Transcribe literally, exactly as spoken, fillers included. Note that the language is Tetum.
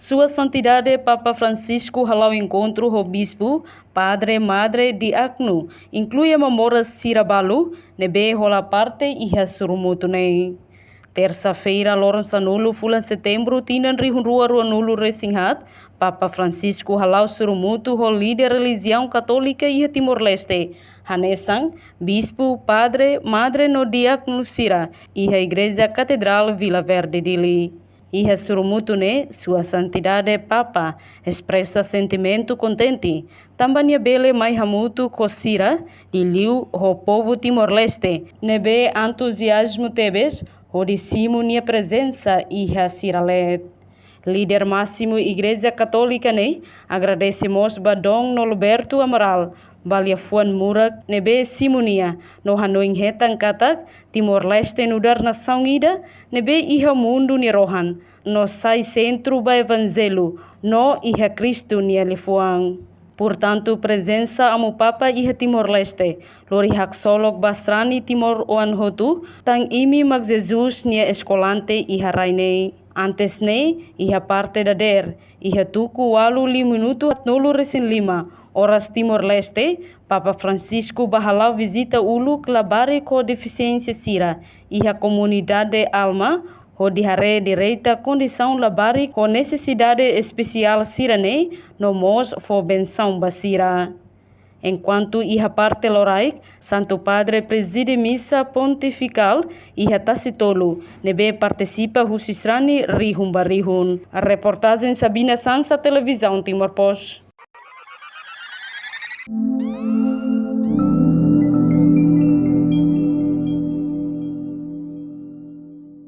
Sua Santidade Papa Francisco hala'o enkontru ho bispu, padre, madre, diákonu, inklui ama-moras sira balu ne'ebé hola parte iha sorumutu ne'e. Tersa-feira, loron sanulu fulan Setembru, tinan rihun rua ruanulu resin haat, Papa Francisco hala'o sorumutu ho líder relijiaun Katólika iha Timor-Leste, hanesan bispu, padre, madre no diákonu sira, iha Igreja Katedrál Vila Verde Dili. Iha sorumutu ne'e, Sua Santidade Papa espresa sentimentu kontente tanba nia bele mai hamutuk ho sira, liuliu ho povu Timor-Leste ne'ebé entuziazmu tebes hodi simu nia prezensa iha sira leet. Líder másimu Igreja Katólika ne'e agradese mós ba Dom Norberto Amaral ba liafuan murak ne'ebé simu nia, no hanoin hetan katak Timor-Leste nu'udar nasaun ida ne'ebé iha mundu nia rohan, no sai sentru ba Evanjellu no iha Kristu nia liafuan. Portantu, prezensa Amu Papa iha Timor-Leste lori haksolok ba sarani timoroan hotu, tan imi mak Jesus nia eskolante iha rai ne'e. Antes ne'e, iha parte dadeer, iha tuku ualu lima minutu haatnulu resin lima oras Timor-Leste, Papa Francisco ba hala'o vizita uluk labarik ho defisiénsia sira iha komunidade Alma, hodi haree direta kondisaun labarik ho nesesidade espesiál sira-ne'e, no mós fó bensaun ba sira. Enkuantu iha parte loraik, Santu Padre prezide misa pontifikál iha tasi tolu, ne'ebé partisipa husi sarani rihun ba rihun. Reportajen Sabina Sansa, Televizaun Timor Post.